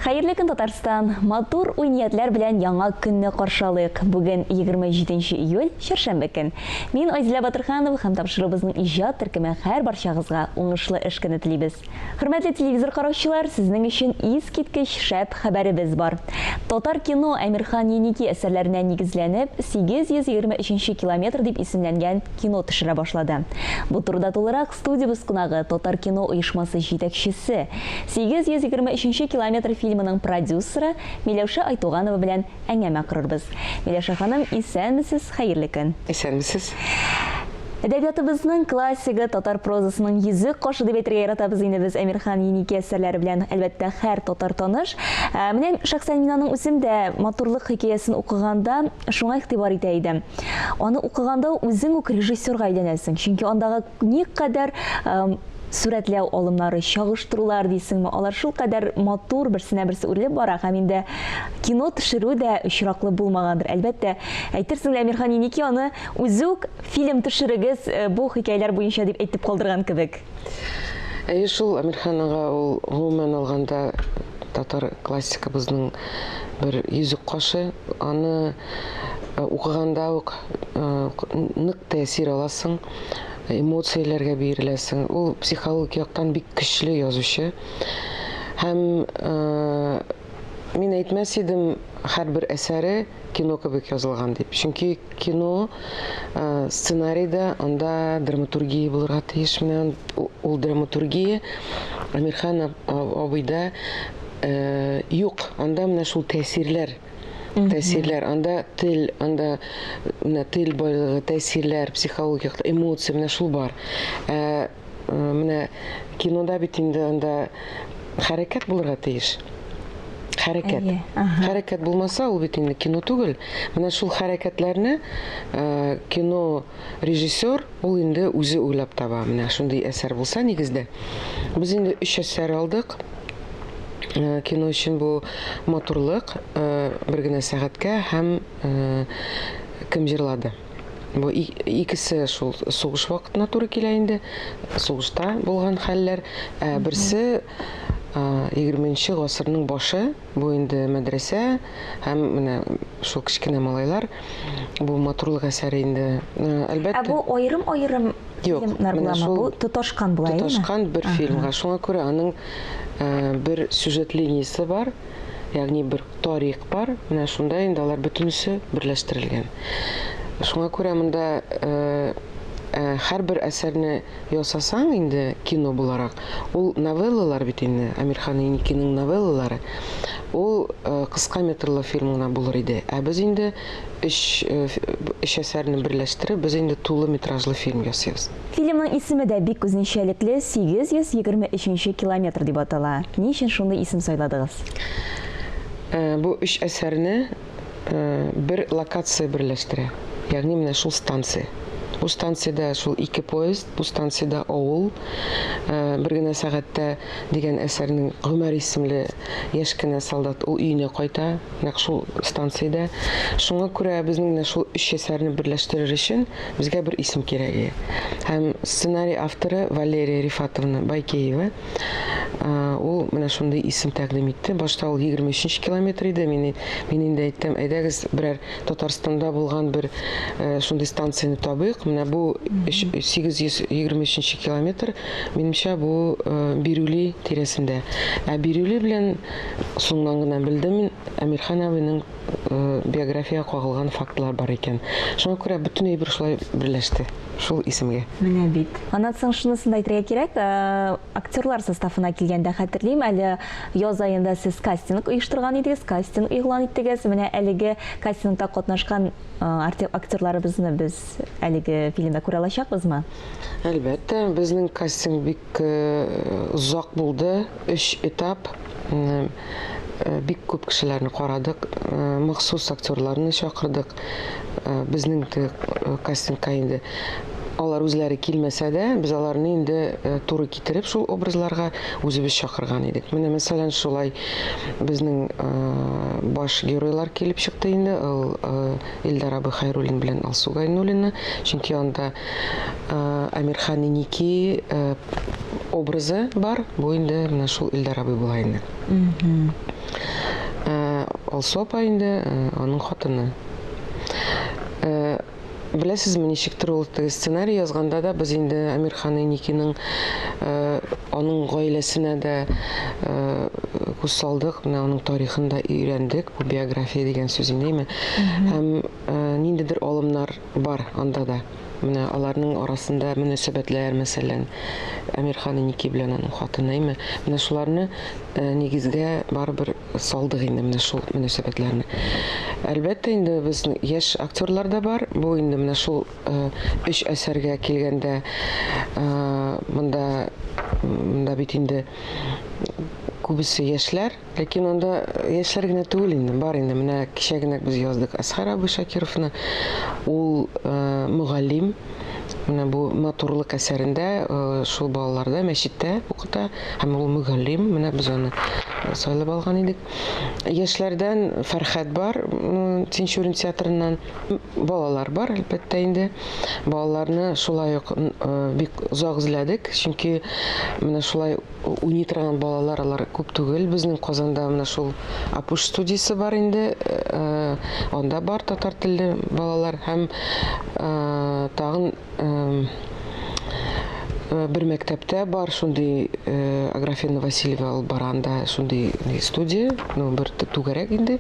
Хәерле көн, Татарстан! Матур уй-ниятләр белән яңа көнне каршы алыйк. Бүген 27 июль, чәршәмбе көн. Мин Айзилә Батырханова һәм тапшыруыбызның иҗат төркеме һәрбарчагызга уңышлы эш көне телибез. Хөрмәтле телевизор караучылар, сезнең өчен искиткеч шәп хәбәребез бар. Татар кино Әмирхан Еники әсәрләренә нигезләнеп, 823 нче километр дип исемләнгән кино төшерә башлады. Бу турыда тулырак Студиябез кунагы, Татар кино оешмасы җитәкчесе, 823 нче километр фильмының продюсеры Миләүшә Айтуганова белән әңгәмә корырбыз. Миләүшә ханым, исәнмесез, хәерле көн! Исәнмесез! Әдәбиятыбызның классигы, татар прозасының йөзек кашы дип әйтергә яратабыз инде без Әмирхан Еники әсәрләре белән, әлбәттә, һәр татар таныш. Ә, менә шәхсән мин аның үзем дә Матурлык хикәясен укыганда шуңа игътибар итә идем. Аны укыганда үзең үк режиссерга әйләнәсең, чөнки андагы никадәр сурәтләү алымнары, чагыштырулар дисеңме, алар шулкадәр матур берсенә берсе үрелеп бара һәм инде кино төшерү дә очраклы булмагандыр. Әлбәттә, әйтерсең лә Әмирхан Еники аны үзе үк фильм төшерегез э, бу хикәяләр буенча дип әйтеп калдырган кебек. Әйе шул, Әмирхан ага ул гомумән алганда татар классикабызның бер йөзек кашы. Аны Э, укыганда ук э, нык тәэсир аласың, эмоцияләргә биреләсең. Ул психологик яктан бик көчле язучы. Һәм э, мин әйтмәс идем, һәрбер әсәре кино кебек язылган дип. Чөнки кино сценарийда анда драматургия булырга тиеш. Менә ул драматургия Әмирхан абыйда юк. Анда менә шул тәэсирләр тәэсирләр анда тел анда менә тел байлыгы тәэсирләр психологик эмоция менә шул бар ә, э, менә кинода бит инде анда хәрәкәт булырга тиеш хәрәкәт хәрәкәт булмаса ул бит инде кино түгел менә шул хәрәкәтләрне э, кино режиссер ул инде үзе уйлап таба менә шундый әсәр булса нигездә без инде өч әсәр алдык Э, кино өчен бу матурлык э, бер генә сәгатькә һәм э, кем җырлады бу икесе шул сугыш вакытына туры килә инде сугышта булган хәлләр ә берсе егерменче гасырның башы бу инде мәдрәсә һәм менә шул кечкенә малайлар бу матурлык әсәре инде әлбәттә ә бу аерым-аерым Юк, фильмнар менә буламы? шул Бу тоташкан була, әйеме? Тоташкан бер фильмга. Шуңа күрә аның э, бер сюжет линиясе бар, ягъни бер тарих бар. Менә шунда инде алар бөтенесе берләштерелгән. Шуңа күрә монда э, э, һәрбер әсәрне ясасаң инде кино буларак, ул новеллалар бит инде, Әмирхан Еникинең новеллалары, ул э, кыска метрлы фильм гына булыр иде. Ә без инде Өч, өч әсәрне берләштереп, без инде тулы метражлы фильм ясыйбыз. Фильмның исеме дә бик үзенчәлекле, 823 нче километр дип атала. Ни өчен шундый исем сайладыгыз? Бу өч әсәрне бер локация берләштерә, ягъни менә шул станция. Бу станциядә шул ике поезд, бу станциядә авыл, бер генә сәгатьтә дигән әсәрнең Гомәр исемле яшь кенә солдат ул өенә кайта, Нәкъ шул станциядә. Шуңа күрә безнең менә шул өч әсәрне берләштерер өчен безгә бер исем кирәк иде. Һәм сценарий авторы Валерия Рифатовна Байкеева ул менә шундый исем тәкъдим итте. Башта ул 23 километр иде. Мин, мин инде әйттем, әйдәгез берәр Татарстанда булган бер шундый станцияне табыйк. Менә бу 823 километр, минемчә, бу Бирюли тирәсендә. Ә Бирюли белән Соңыннан гына белдем мин, Әмирхан абыйның э, биографиягә кагылган фактлар бар икән. Шуңа күрә бөтен әйбер шулай берләште, шул исемгә. Менә бит. Аннан соң шунысын да әйтергә кирәк, э, актерлар составына килгәндә хәтерлим, әле яз аенда сез кастинг оештырган идегез, кастинг игълан иттегез. Менә әлеге кастингта катнашкан э, актерларыбызны без әлеге фильмда күрә алачакбызмы? Әлбәттә, безнең кастинг бик озак булды, өч этап. Бик күп кешеләрне карадык, махсус актерларны чакырдык. Безнең кастингка инде алар үзләре килмәсә дә, без аларны инде туры китереп шул образларга үзебез чакырган идек. Менә мәсәлән, шулай безнең баш геройлар килеп чыкты инде, ул Илдар абый Хәйруллин белән Алсу Гайнуллина, чөнки анда Әмирхан Еники образы бар. Бу инде менә шул Илдар абый була инде. Алсу апа инде, аның хатыны. Беләсезме, ничектер ул теге сценарий язганда да без инде Әмирхан Еникиның аның гаиләсенә дә күз салдык, менә аның тарихын да өйрәндек, бу биография дигән сүз инде, әйме? Һәм ниндидер алымнар бар анда да. Менә аларның арасында мөнәсәбәтләр, мәсәлән, Әмирхан Еники белән аның хатыны, әйме? Менә шуларны нигезгә барыбер салдык инде менә шул мөнәсәбәтләрне. Әлбәттә инде безнең яшь актерлар да бар. Бу инде менә шул өч әсәргә килгәндә монда монда бит инде күбесе яшьләр, ләкин анда яшьләр генә түгел инде, бар инде. Менә кичә генә без яздык Әсхәр абый Шакировны. Ул мөгаллим. Менә бу матурлык әсәрендә шул балаларда мәчеттә укыта һәм ул мөгаллим. Менә без аны сайлап алган идек. Яшьләрдән Фәрхәт бар, Тинчурин театрыннан. Балалар бар, әлбәттә инде. Балаларны шулай ук бик озак эзләдек, чөнки менә шулай уйный торган балалар алар күп түгел. Безнең Казанда менә шул Апуш студиясе бар инде, анда бар татар телле балалар һәм тагын бер мәктәптә бар шундый Аграфена Васильева алып бара анда шундый студия, ну бер түгәрәк инде,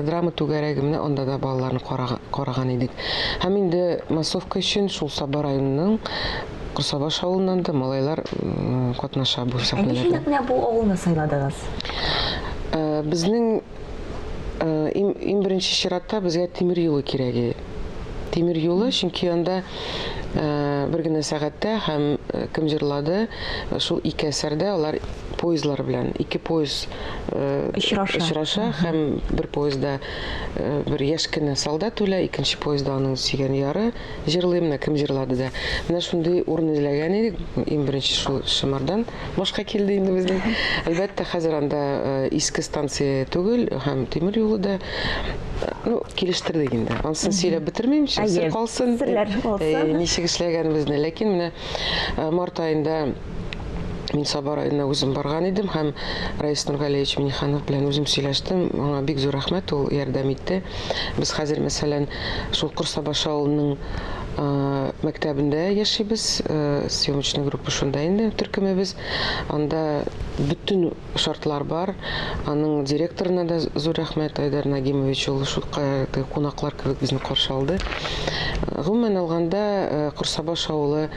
драма түгәрәге, менә анда да балаларны караган идек. Һәм инде массовка өчен шул Саба районының Корсабаш авылыннан да малайлар катнаша бу сәхнәләрдә. Ә ничек нәкъ менә бу авылны сайладыгыз? Безнең иң беренче чиратта безгә тимер юлы кирәге. Тимер юлы, чөнки анда бер генә сәгатьтә һәм кем җырлады, шул ике әсәрдә алар поездлар белән, ике поезд очраша. Очраша һәм бер поездда бер яшь кенә солдат үлә, икенче поездда аның сөйгән яры җырлый, менә кем җырлады да. Менә шундый урын эзләгән идек. Иң беренче шул Шымардан башка килде инде безнең. Әлбәттә, хәзер анда иске станция түгел һәм тимер юлы да. Ну, килештердек инде. Ансын сөйләп бетермим, сер калсын. Серләр калсын. Ничек эшләгәнебезне. Ләкин менә март аенда мин Саба районына үзем барган идем һәм Раис Нургалиевич Миниханов белән үзем сөйләштем. Аңа бик зур рәхмәт, ул ярдәм итте. Без хәзер, мәсәлән, шул Корсабаш авылының мәктәбендә яшибез. Съемочный группа шунда инде төркемебез. Анда бөтен шартлар бар. Аның директорына да зур рәхмәт, Айдар Нагимович, ул шул кунаклар кебек безне каршы алды. Гомумән алганда, Корсабаш авылы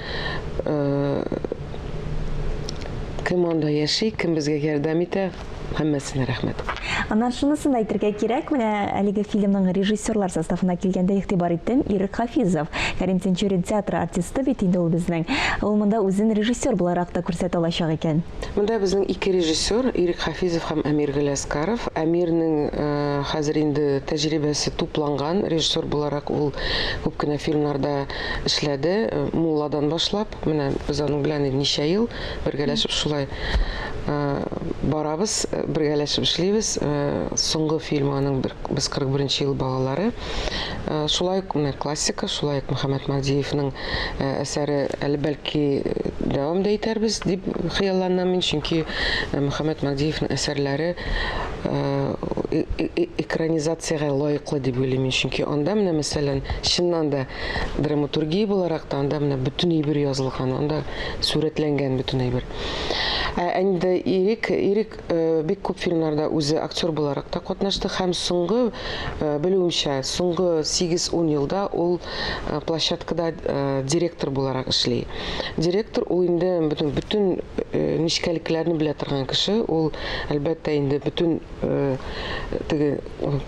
кем анда яши, кем безгә ярдәм итә, һәммәсенә рәхмәт. Аннан шунысын да әйтергә кирәк, менә әлеге фильмның режиссерлар составына килгәндә игътибар иттем, Ирек Хафизов, Кәрим Тинчурин театры артисты бит инде ул безнең. Ул монда үзен режиссер буларак та күрсәтә алачак икән. Монда безнең ике режиссер, Ирек Хафизов һәм Әмир Галиәскаров. Әмирнең хәзер инде тәҗрибәсе тупланган, режиссер буларак ул күп кенә фильмнарда эшләде, Мулладан башлап, менә без аның белән ничә ел бергәләшеп шулай барабыз, бергәләшеп эшлибез. Соңгы фильм аның без 41 ел балалары. Шулай ук менә классика, шулай ук Мөхәммәт Мәһдиевның әсәре әле бәлки дәвам да итәрбез дип хыялланам мин, чөнки Мөхәммәт Мәһдиевның әсәрләре экранизациягә лаеклы дип уйлыйм мин, чөнки анда менә мәсәлән, чыннан да драматургия буларак та анда менә бөтен әйбер язылган, анда сурәтләнгән бөтен әйбер. Ә инде Ирек, Ирек бик күп фильмнарда үзе актер буларак та катнашты һәм соңгы, белүемчә, соңгы 8-10 елда ул площадкада директор буларак эшли. Директор ул инде бөтен, бөтен нечкәлекләрне белә торган кеше, ул әлбәттә инде бөтен теге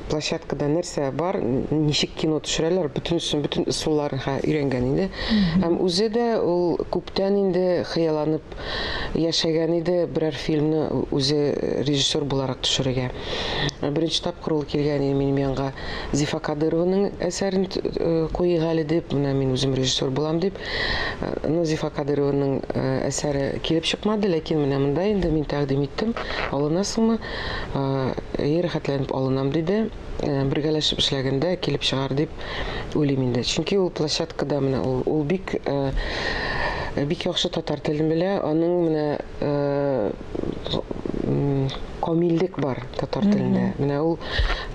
площадкада нәрсә бар, ничек кино төшерәләр, бөтенесен, бөтен ысулларын өйрәнгән инде. Һәм үзе дә ул күптән инде хыялланып яшәгән иде берәр фильмны үзе режиссер буларак төшерергә. Беренче тапкыр ул килгән иде минем янга Зифа Кадырованың әсәрен куйыйк әле дип, менә мин үзем режиссер булам дип. Ну, Зифа Кадырованың әсәре килеп чыкмады, ләкин менә монда инде мин тәкъдим иттем, алынасыңмы? Әйе, рәхәтләнеп алынам диде. Бергәләшеп эшләгәндә килеп чыгар дип уйлыйм инде. Чөнки ул площадкада менә ул бик бик яхшы татар телен белә. Аның менә камиллек бар татар телендә. Менә ул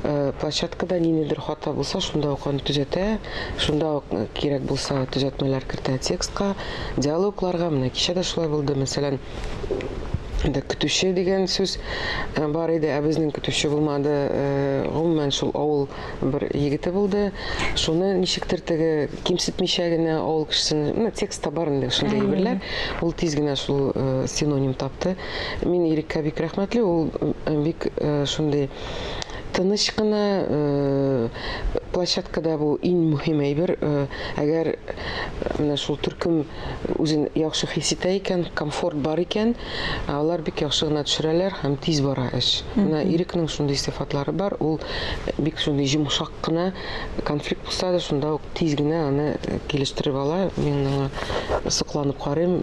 э, площадкада ниндидер хата булса, шунда ук аны төзәтә, шунда ук э, кирәк булса төзәтмәләр кертә текстка, диалогларга. Менә кичә дә шулай булды. Мәсәлән, инде көтүче дигән сүз э, бар иде, ә безнең көтүче булмады. Гомумән, шул авыл бер егете булды. Шуны ничектер теге кимсетмичә генә авыл кешесен, менә текстта бар инде шундый әйберләр. Ул тиз генә шул синоним тапты. Мин Иреккә бик рәхмәтле, ул бик шундый тыныч кына площадкада бу иң мөһим әйбер. Әгәр менә шул төркем үзен яхшы хис итә икән, комфорт бар икән, алар бик яхшы гына төшерәләр һәм тиз бара эш. Менә Ирекнең шундый сыйфатлары бар, ул бик шундый йомшак кына конфликт булса да, шунда ук тиз генә аны килештереп ала. Мин аңа сокланып карыйм.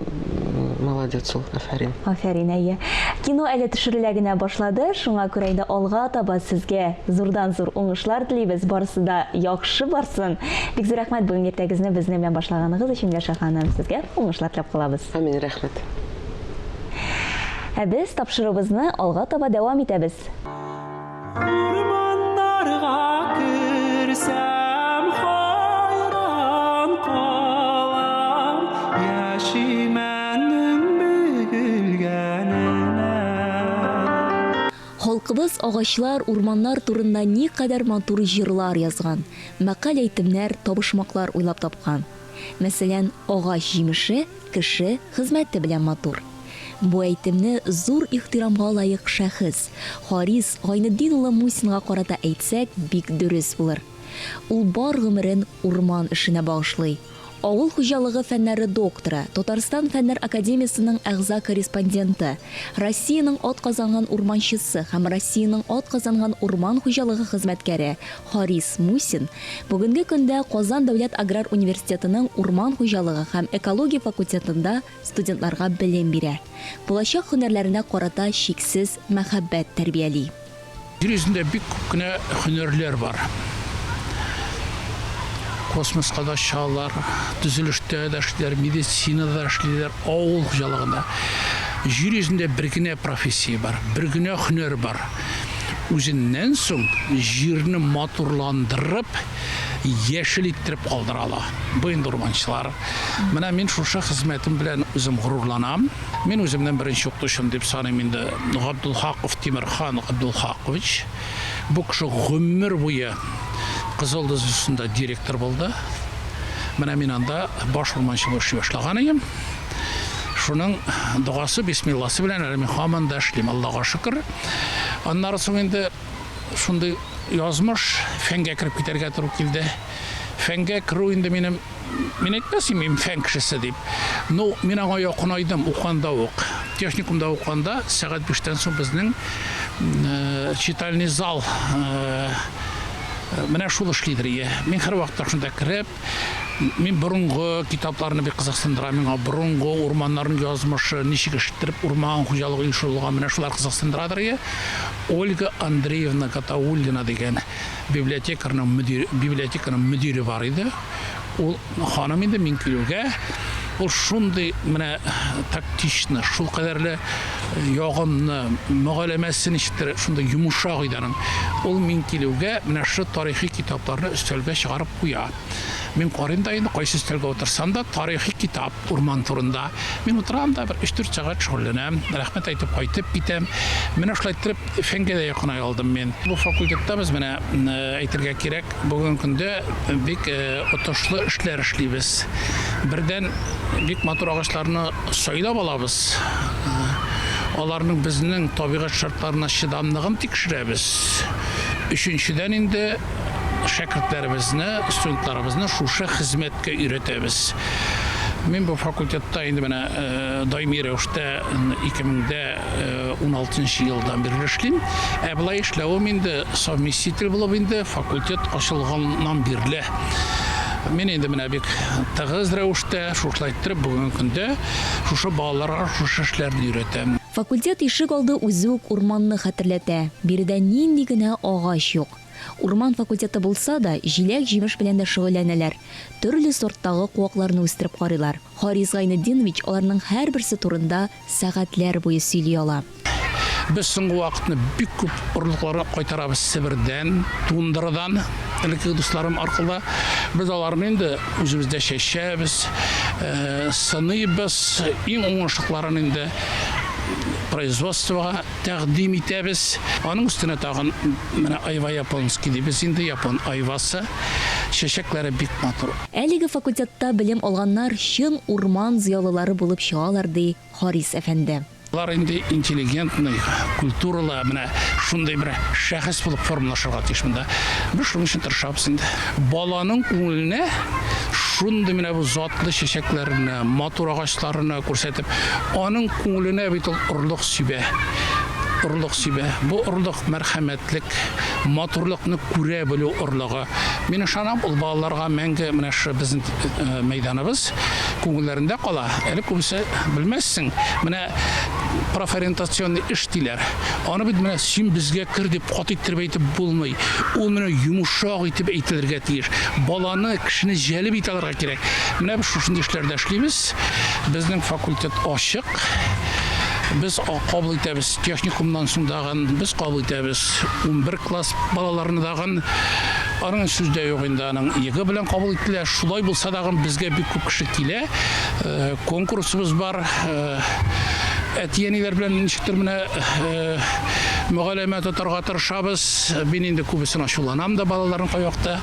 Молодец ул, афәрин. Афәрин, әйе. Кино әле төшерелә генә башлады, шуңа күрә инде алга таба сезгә зурдан-зур уңышлар телибез, барысы да яхшы барсын. Бик зур рәхмәт бүген иртәгезне безнең белән башлаганыгыз өчен, Миләүшә ханым. Сезгә уңышлар теләп калабыз. Амин, рәхмәт. Ә без тапшыруыбызны алга таба дәвам итәбез. Урманнарга керсәм, хайран калам, яшимәннең бөгелгәненә. Халкыбыз агачлар, урманнар турында никадәр матур җырлар язган, мәкаль-әйтемнәр, табышмаклар уйлап тапкан. Мәсәлән, агач җимеше кеше хезмәте белән матур. Бу әйтемне зур ихтирамга лаек шәхес, Харис Гайнетдин улы Мусинга карата әйтсәк, бик дөрес булыр. Ул бар гомерен урман эшенә багышлый. Авыл хуҗалыгы фәннәре докторы, Татарстан Фәннәр академиясенең әгъза-корреспонденты, Россиянең атказанган урманчысы һәм Россиянең атказанган урман хуҗалыгы хезмәткәре Харис Мусин бүгенге көндә Казан дәүләт аграр университетының урман хуҗалыгы һәм экология факультетында студентларга белем бирә, булачак һөнәрләренә карата чиксез мәхәббәт тәрбияли. Җир йөзендә бик күп кенә һөнәрләр бар. Космоска да очалар, төзелештә дә эшлиләр, медицинада да эшлиләр, авыл хуҗалыгында. Җир йөзендә бер генә профессия бар, бер генә һөнәр бар. Үзеннән соң җирне матурландырып, яшел иттереп калдыра ала. Бу инде урманчылар. Менә мин шушы хезмәтем белән үзем горурланам. Мин үземнең беренче укытучым дип саныйм инде Габдулхаков Тимерхан Габдулхакович. Бу кеше гомер буе Кызыл Йолдыз директор булды. Менә мин анда баш урманчы булып эшли башлаган идем. Шуның догасы, бисмилласы белән әле мин һаман да эшлим, Аллага шөкер. Аннары соң инде шундый язмыш фәнгә кереп китәргә туры килде. Фәнгә керү инде минем, мин әйтмәс идем, мин фән кешесе дип. Ну, мин аңа якынайдым уканда ук. Техникумда уканда сәгать биштән соң безнең э, читальный зал э, менә шул эшлидер ие. Мин һәрвакытта шунда кереп, Мин борынгы китапларны бик кызыксындыра. Миңа борынгы урманнарның язмышы, ничек иттереп урман хуҗалыгы оештырылган, менә шулар кызыксындырадыр ие. Ольга Андреевна Гатауллина дигән библиотекарның мөдире, библиотеканың мөдире бар иде. Ул ханым инде мин килүгә, ул шундый менә тактично, шул кадәрле ягымны, мөгаләмәсе ничектер шундый йомшак иде аның. Ул мин килүгә менә шушы тарихи китапларны өстәлгә чыгарып куя. Мин карыйм да инде, кайсы өстәлгә утырсам да, тарихи китап урман турында. Мин утырам да бер өч-дүрт сәгать шөгыльләнәм, рәхмәт әйтеп кайтып китәм. Менә шулай иттереп фәнгә дә якыная алдым мин. Бу факультетта без менә, әйтергә кирәк, бүгенге көндә бик отышлы эшләр эшлибез. Бердән, бик матур агачларны сайлап алабыз. Аларның безнең табигать шартларына чыдамлыгын тикшерәбез. Өченчедән инде, шәкертләребезне, студентларыбызны шушы хезмәткә өйрәтәбез. Мин бу факультетта инде менә э, даими рәвештә 2016 э, елдан бирле эшлим. Ә болай эшләвем инде совместитель булып инде факультет ачылганнан бирле. Мин инде менә бик тыгыз рәвештә шушылай иттереп бүгенге көндә шушы балаларга шушы эшләрне өйрәтәм. Факультет ишек алды үзе үк урманны хәтерләтә. Биредә нинди генә агач юк. Урман факультеты булса да, җиләк-җимеш белән дә шөгыльләнәләр. Төрле сорттагы куакларны үстереп карыйлар. Харис Гайнетдинович аларның һәрберсе турында сәгатьләр буе сөйли ала. Без соңгы вакытны бик күп орлыкларны кайтарабыз Себердән, Тундрадан, элеккеге дусларым аркылы. Без аларны инде үзебездә чәчәбез, сыныйбыз. Иң уңышлыларын инде производствога тәкъдим итәбез. Аның өстенә тагын менә айва японский дибез инде, япон айвасы. Чәчәкләре бик матур. Әлеге факультетта белем алганнар чын урман зыялылары булып чыгалар, ди Харис әфәнде. Алар инде интеллигентный, культуралы, менә шундый бер шәхес булып формалашырга тиеш монда. Без шуның өчен тырышабыз инде. Баланың күңеленә шундый менә бу затлы чәчәкләрне, матур агачларны күрсәтеп, аның күңеленә бит ул орлык сибә. Орлык сибә. Бу орлык мәрхәмәтлек, матурлыкны күрә белү орлыгы. Мин ышанам, ул балаларга мәңге менә шушы безнең э, мәйданыбыз күңелләрендә кала. Әле күбесе белмәссең. Менә профориентационный эш диләр. Аны бит менә син безгә кер дип каты иттереп әйтеп булмый. Ул менә йомшак итеп әйтелергә тиеш. Баланы, кешене җәлеп итә алырга кирәк. Менә без шушындый эшләрдә эшлибез. Безнең факультет ачык. Без кабул итәбез техникумнан соң дагын, без кабул итәбез 11 класс балаларны дагын. Аның сүз дә юк инде, аның ЕГЭ белән кабул ителә. Шулай булса дагын безгә бик күп кеше килә. Э, конкурсыбыз бар. Э, әти-әниләр белән ничектер менә э, мөгаләмә тотарга тырышабыз. Мин инде күбесен ачуланам да балаларын кайвакытта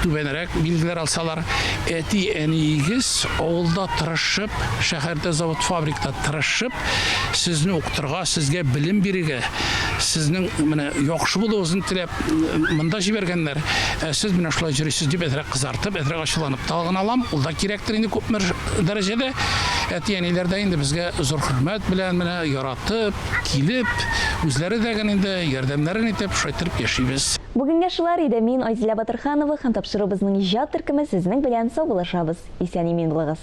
түбәнрәк билгеләр алсалар. Әти-әниегез авылда тырышып, шәһәрдә завод-фабрикта тырышып, сезне укытырга, сезгә белем бирергә, сезнең менә яхшы булуыгызны теләп монда җибәргәннәр. Ә сез менә шулай йөрисез дип әзрәк кызартып, әзрәк ачуланып та алган алам. Ул да кирәктер инде күпмер дәрәҗәдә. Әти-әниләр дә инде безгә зур хөрмәт белән менә яратып, килеп, үзләре дә генә инде ярдәмнәрен итеп, шулай иттереп яшибез. Бүгенгә шулар иде. Мин Айзилә Батырханова һәм тапшыруыбызның иҗат төркеме сезнең белән саубуллашабыз. Исән-имин булыгыз.